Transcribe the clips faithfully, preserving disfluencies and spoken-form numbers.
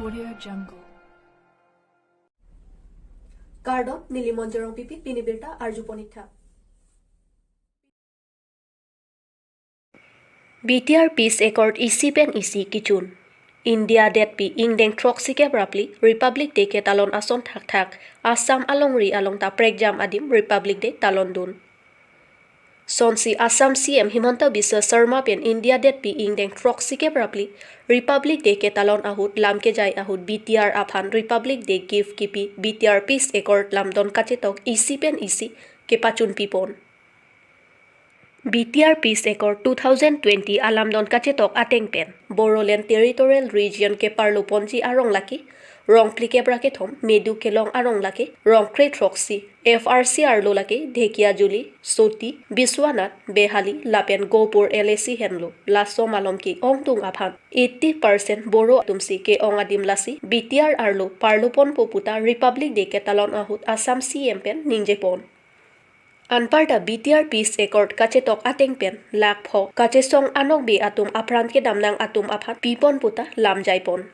Audio Jungle. Kardom, neli Monjorong Pipi, pini birta arjupon ik tha. B T R Peace Accord isi pen isi kechun. India detpi ingdeng throksi kep ra phli Republic Day ketalon ason thakthak Assam alongri along ta prekjam adim Republic Day talondun. Sonsi Assam C M Himanta Biswa Sarma pen India detpi ingdeng throksi kep ra phli Republic Day ketalon ahut lam kejai ahut B T R aphan Republic Day gift kipi B T R Peace Accord lamdon kachetok isi pen isi kepachun pipon. B T R Peace Accord two thousand twenty alamdon kachetok ateng pen Bodoland Territorial Region keparlo ponji arong lake rong phlikep ra kethom, medu kelong arong lake rong kre throksi, F R C arlo lake Dhekiajuli, Soti, Biswanath, Behali lapen Gohpur L A C henlo. Laso malom ke-ongdung aphan eighty percent Bodo atumsi ke-ong adim lasi B T R arlo parlo ponpo puta Republic Day ketalon ahut Assam C M pen ningjepon. Anparta B T R Peace Accord kachetok ateng pen lakh pho kachesong anokbe atum apran kedamnang atum aphan pipon puta lamjaipon.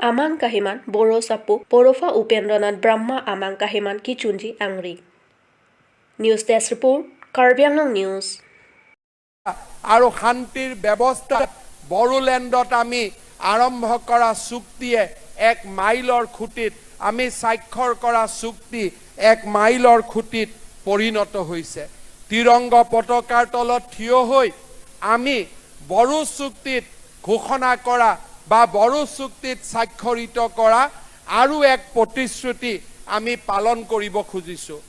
Amang kaheman Bodo Sapo Porofa Upendranath Brahma amang kaheman kechunji angri. News Desk Report, Karbi Anglong News. আৰু শান্তিৰ ব্যৱস্থাত বড়োলেণ্ডত আমি আৰম্ভ কৰা চুক্তিয়ে এক মাইলৰ খুঁটিত, আমি স্বাক্ষৰ কৰা চুক্তি এক মাইলৰ খুঁটিত পৰিণত হৈছে। ত্ৰিৰংগ পতাকাৰ তলত থিয় হৈ আমি বড়ো চুক্তিত ঘোষণা কৰা বা বড়ো চুক্তিত স্বাক্ষৰিত কৰা আৰু এক প্ৰতিশ্ৰুতি আমি পালন কৰিব খুজিছোঁ।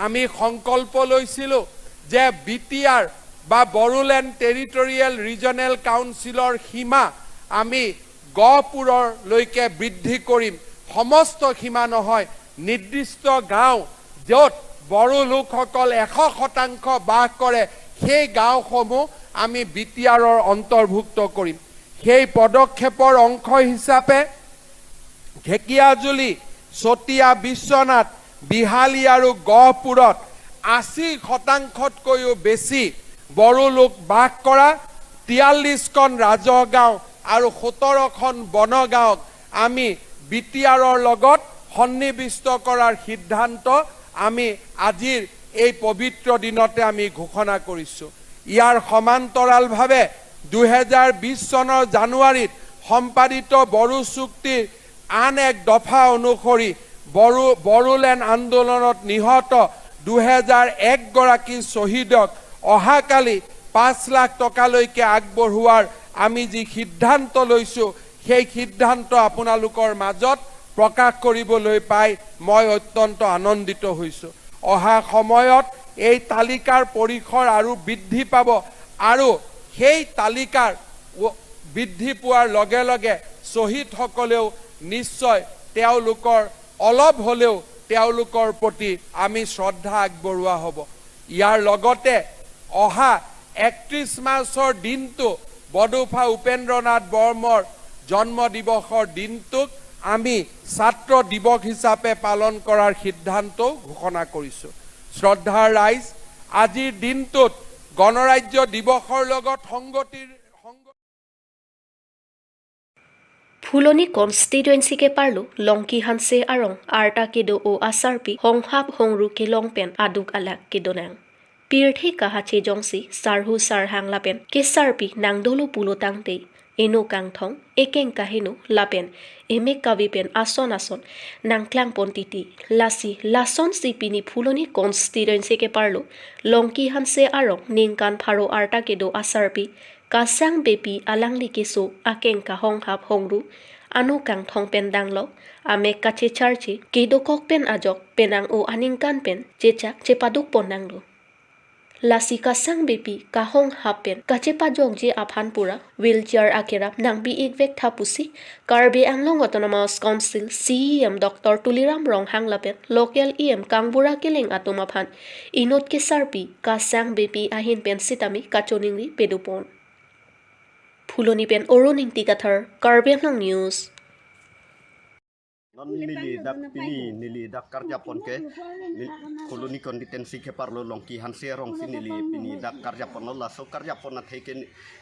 আমি সংকল্প লৈছিলোঁ যে বি টি আৰ বা বড়োলেণ্ড টেৰিটৰিয়েল ৰিজনেল কাউন্সিলৰ সীমা আমি গহপুৰলৈকে বৃদ্ধি কৰিম। সমস্ত সীমা নহয়, নিৰ্দিষ্ট গাঁও য'ত বড়ো লোকসকল এশ শতাংশ বাস কৰে, সেই গাঁওসমূহ আমি বি টি আৰৰ অন্তৰ্ভুক্ত কৰিম। সেই পদক্ষেপৰ অংশ হিচাপে ঢেকিয়াজুলি, চতিয়া, বিশ্বনাথ, বিহালী আৰু গহপুৰত আশী শতাংশতকৈও বেছি বড়ো লোক বাস কৰা তিয়াল্লিছখন ৰাজহ গাঁও আৰু সোতৰখন বনগাঁৱক আমি বি টি আৰৰ লগত সন্নিৱিষ্ট কৰাৰ সিদ্ধান্ত আমি আজিৰ এই পবিত্ৰ দিনতে আমি ঘোষণা কৰিছোঁ। ইয়াৰ সমান্তৰালভাৱে দুহেজাৰ বিছ চনৰ জানুৱাৰীত সম্পাদিত বড়ো চুক্তিৰ আন এক দফা অনুসৰি বড়ো, বড়োলেণ্ড আন্দোলনত নিহত দুহেজাৰ এক গৰাকী শ্বহীদক অহাকালি পাঁচ লাখ টকালৈকে আগবঢ়োৱাৰ আমি যি সিদ্ধান্ত লৈছোঁ, সেই সিদ্ধান্ত আপোনালোকৰ মাজত প্ৰকাশ কৰিবলৈ পাই মই অত্যন্ত আনন্দিত হৈছোঁ। অহা সময়ত এই তালিকাৰ পৰিসৰ আৰু বৃদ্ধি পাব আৰু সেই তালিকাৰ উ-, বৃদ্ধি পোৱাৰ লগে লগে শ্বহীদসকলেও নিশ্চয় তেওঁলোকৰ অলপ হ'লেও তেওঁলোকৰ প্ৰতি আমি শ্ৰদ্ধা আগবঢ়োৱা হ'ব। ইয়াৰ লগতে অহা একত্ৰিছ মাৰ্চৰ দিনটো বডোফা উপেন্দ্ৰনাথ বৰ্মনৰ জন্ম দিৱসৰ দিনটোক আমি ছাত্ৰ দিৱস হিচাপে পালন কৰাৰ সিদ্ধান্তও ঘোষণা কৰিছোঁ। শ্ৰদ্ধাৰ ৰাইজ, আজিৰ দিনটোত গণৰাজ্য দিৱসৰ লগত সংগতিৰ, সংগ- Phuloni constituency keparlo Longki Hanse arong arta kedo-o asarpi honghap hongru kelong pen aduk alak kedonang. Pirthe kahache jongsi sarhu sarhang lapen kesarpi nangdolo pulo tangte, eno kangthong, ekeng kaheno lapen emek kave pen ason ason nangklangpon titi. Lasi lasonsi pini Phuloni constituency keparlo Longki Hanse arong ningkan pharo arta kedo asarpi Kasang Beypi alangli keso akeng kahonghap hongru, ano kangthong pen danglok, amek kachecharche, kedokok pen ajok, penang-o aningkan pen chechak chepadukpon nanglo. Lasi Kasang Beypi kahonghap pen kachepajokji aphan pura wheelchair akerap nangbi-ikvek tha pusi Karbi Anglong Autonomous Council C E M Doctor Tuliram Ronghang lapen local E M Kangbura Killing atum aphan inut kesarpi Kasang Beypi ahin pen sitame kachoningri pedopon. Phuloni pen Orun Ingti Kathar, Karbi Anglong News. Non neli dak pini, neli dak karjapon ke, ni- Colony Constituency ke parlo Longki Hanse arongsi neli pini dak karjaponlo, laso karjapon athe ke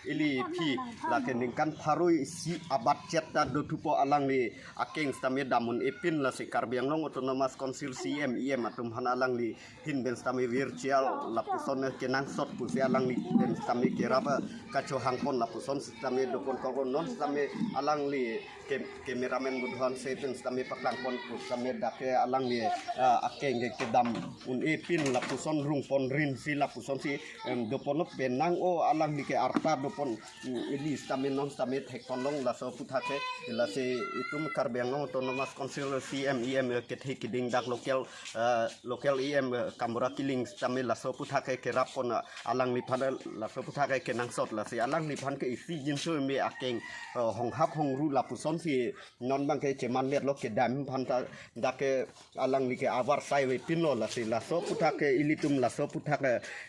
ili aphi lake ningkan pharo isi abatchet ta dothupo alangli akeng sitame dam un-e pin, lasi Karbi Anglong Autonomous Council C M E M atum aphan alangli ahin pen sitame virtual lapuson kenangsot pusi alangli pen sitame kerap, eh, kachohangpon lapuson sitame dopon, koko non sitame alangli ke- cameraman budhuan se pen sitame paklangpon pu sitame dak ke alangli, eh, akeng ke kedam un-e pin lapuson rungpon rinsi lapusonsi, em, doponlo, penang o alangli ke arta dopon, mm, ili sitame non sitame thekponlong, laso aputhak ke, lasi itum Karbi Anglong Autonomous Council C M E M kethe kiding dak local, eh, local E M, eh, Kambura Killing sitame laso aputhak ke kerappon, eh, alangliphan, eh, laso aputhak ke kenangsot, lasi alangliphan ke isi jinso me akeng, eh, honghap hongru lapusonsi non abang ke chemanletlo, kedam aphan ta dak ke alangli ke avarsai ave pinlo, lasi laso aputhak ke ilitum laso aputhak,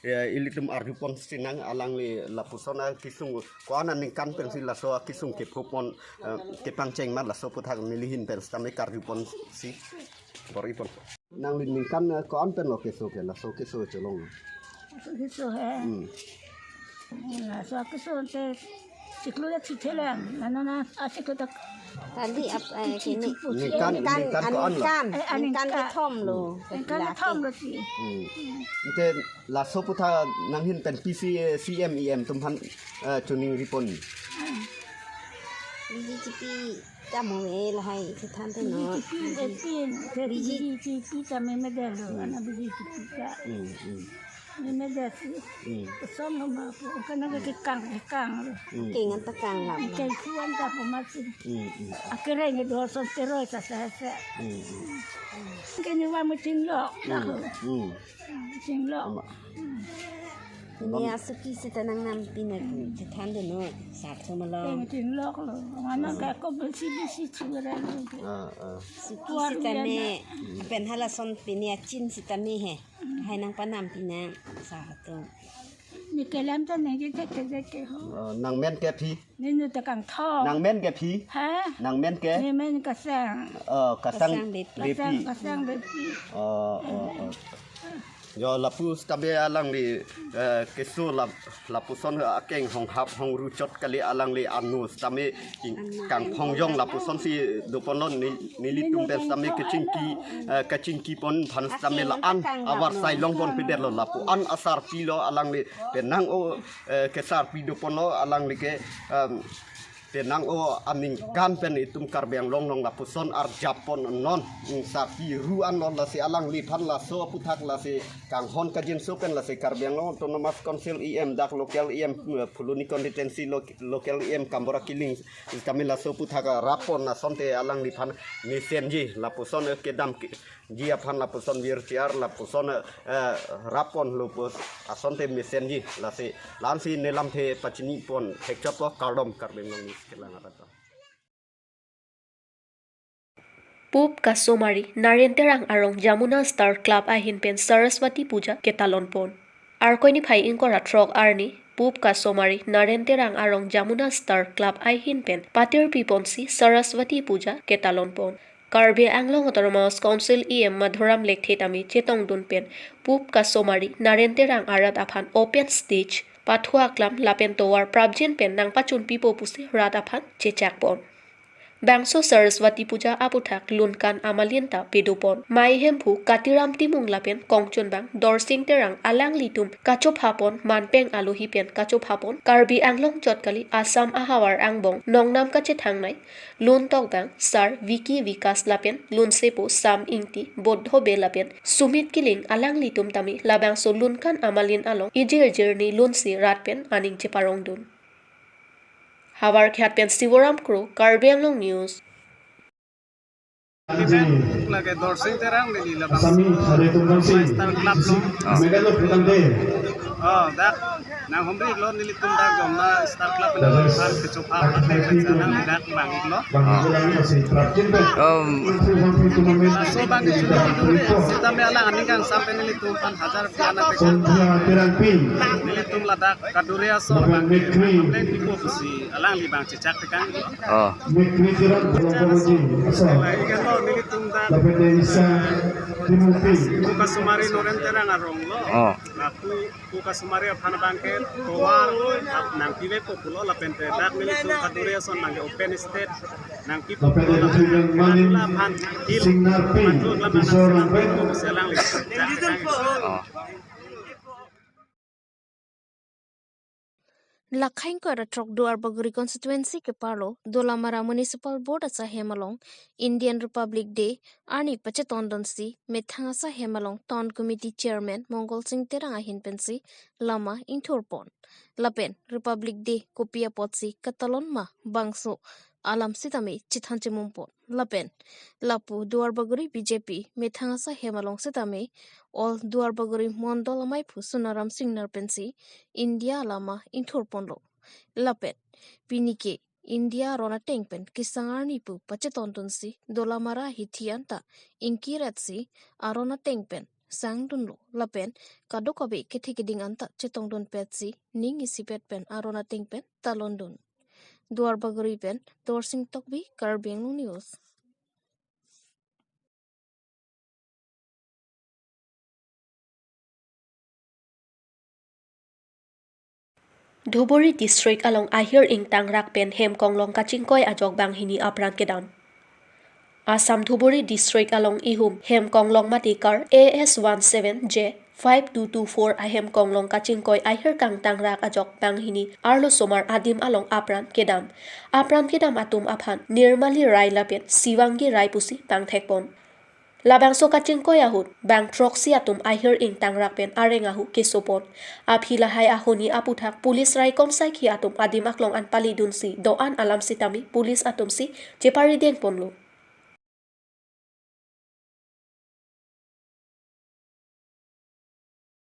eh, ilitum arjupon sinang alangli lapuson akesung ko-an aningkan pensi laso akesung kephopon, eh, kepangcheng ma, laso aputhak neli ahin pen sitame karjuponsi bor-ipon. Nangli ningkan, eh, ko-an penlo keso ke, laso keso cholong? Laso keso he. Hmm. Laso keso te chiklo ya chichelang. Nana na, ah, chiklo tak. Tadi ap, eh, kini. Ningkan, ningkan, ningkan ko-an lo? Aningkan. Eh, ningkan aningkan. Kethom lo. Hmm. Ningkan kethom lo si. Hmm. Ante laso aputhak nang ahin pen pisi, eh, C M E M atum aphan, eh, chuning ripon. Hmm. Biji chipi. Tamo me lahai chethan te no. B J P, B J P, B J P ta me medal lo, ana B J P ta. Hmm, hmm. Me medal si. Hmm. Som lo ma pu, kana ke kang, ke kang lo. Hmm. Ke ngan ta kang lam. Ke kuan ta pu ma si. Hmm, hmm. Akereng ke do son teroi sa sa sa. Hmm, hmm. Ke ni wa mutin lo. Hmm, hmm. Singlo. Ama. Pini asopi sita nangnam pini chethan dun-o, sat so malo. Peng tinglok lo. Mana ka ko besi besi chura lo. Ah, ah. Asopi sita me, pen halason pini achin sita me he. Lahai nangpanam pini sat to. Ni kelam ta neng je je je je ho. Ah, nangmen ke aphi? Nenu ta kangthong. Nangmen ke aphi? Ha? Nangmen ke? Nemen Kasang. Oh, Kasang. Kasang Beypi. Beypi. Kasang, Kasang Beypi. Oh, oh, oh. Jo, lapu sitame alangli, eh, keso lap-, lapuson akeng honghap hongru chot kali, alangli anu sitame king-, kangphongjong lapusonsi doponlo, ni-, nelitum pen sitame kachingki, eh, kachingkipon aphan sitame la-an avarsai longponpedetlo, lapu-an asarpi lo alangli, penang o, eh, kesarpi doponlo alangli ke, em, penang o aningkan pen itum Karbi Anglong along lapuson arjapon non, mm, sarpi ru anlo, lasi alangliphan laso aputhak lasi kanghon kajinso pen lasi Karbi Anglong Autonomous Council E M dak local E M, eh, Phuloni constituency lo-, local E M Kambura Killing sitame laso aputhak rappon asonte alangliphan mesenji lapuson, eh, kedam ke-, ji aphan lapuson virtual lapuson, eh, rappon lapu asonte mesenji, lasi la-ansi nelamthe pachinipon thekchotlo, kardom. Karbi Anglong News kelang arat. Pup Kasomari Naren Terang arong Jamuna Star Club ahin pen Saraswati Puja ketalonpon. Arkoi niphai ingkoi ra throk arni, Pup Kasomari Naren Terang arong Jamuna Star Club ahin pen patir piponsi Saraswati Puja ketalonpon. Karbi Anglong Autonomous Council E M Madhuram Lekthe tame chetongdun pen Pup Kasomari Naren Terang arat aphan open stage, pathu aklam lapen tovar prapjin pen nangpachun pipo pusi rat aphan chechakpon. Bangso Saraswati Puja aputhak lunkan amalin ta pedopon. Mei Hemphu, Katiram Timung lapen kongchunbang Dorsing Terang alanglitum kachophapon, manpeng alohi pen kachophapon, Karbi Anglong chot kali Assam ahavar angbong nongnam kachethangnei luntokbang Sar Vicky Vikas lapen lunsepo Sam Ingti, Bodho Bey lapen Sumit Killing alanglitum tame labangso lunkan amalin along ijir jirni lunsi rat pen aning cheparongdun. Howraghat pen Sivoram Kro, Karbi Anglong News. Lake Dorsing Terang neli labang Star Club lo. Oh, dak nanghumri lo nelitum dak Jamuna Star Club nang kechophap nang dak bang lo. Um, so bang kechophap sitame alang aning kangsampen nelitum aphan hajar rupiah nang, nelitum ladak kadure ason bang, nang pipo pusi alangli bang chechak tekang. Oh. Mikri Kiran Bhulongkoroji, asal. Lapen de Isa Timothy. Pu Kasumari Noren Terang arong lo. Oh. Lapu pu Kasumari aphan abang ke tovar ap nangpivepo pulo lapen te dak nelitum kaduri ason nang open stage nangpipo pulo lapen te Manin aphan hil Singnarpi, patut lam Tisor nang Rangpen. Selang li. Oh. Lakhain ko ra throk Duarbagori constituency keparlo Dolamara Municipal Board asahem along Indian Republic Day arni pachetondunsi methang asahem along Town Committee Chairman Mongol Sing Terang ahin pensi lama ingthurpon. Lapen Republic Day kopi apotsi katalon ma bangso alam sitame chethan chemumpon. Lapen lapu Duarbagori B J P methang asahem along sitame all Duarbagori Mondol amaiphu Sonaram Singnar pensi India alama ingthurponlo. Lapen pini ke India aron ateng pen kesang arni pu pachetondunsi Dolamara hithi anta ingkiretsi aron ateng pen sangdunlo. Lapen kadokave kethe keding anta chetongdunpetsi ning isipet pen aron ateng pen talondun. Duarbagori pen Dorsing Tokbi, Karbi Anglong News. Dhuburi District along ahir ingtangrak pen hem konglong kachingkoi ajok banghini apran kedam. Assam Dhuburi District along ihum hem konglong mate kar A S one seven J five two two four ahem konglong kachingkoi ahir kangtangrak ajok banghini arlosomar adim along apran kedam. Apran kedam atum aphan Nirmali Rai lapen Sivangi Rai pusi pangthekpon. Labangso kachingkoi ahut bang throksi atum ahir ingtangrak pen areng ahu kesopon. Aphi lahai ahoni aputhak police raikom saikhi atum adim aklong an palidunsi do-an alam sitame police atumsi cheparidengponlo.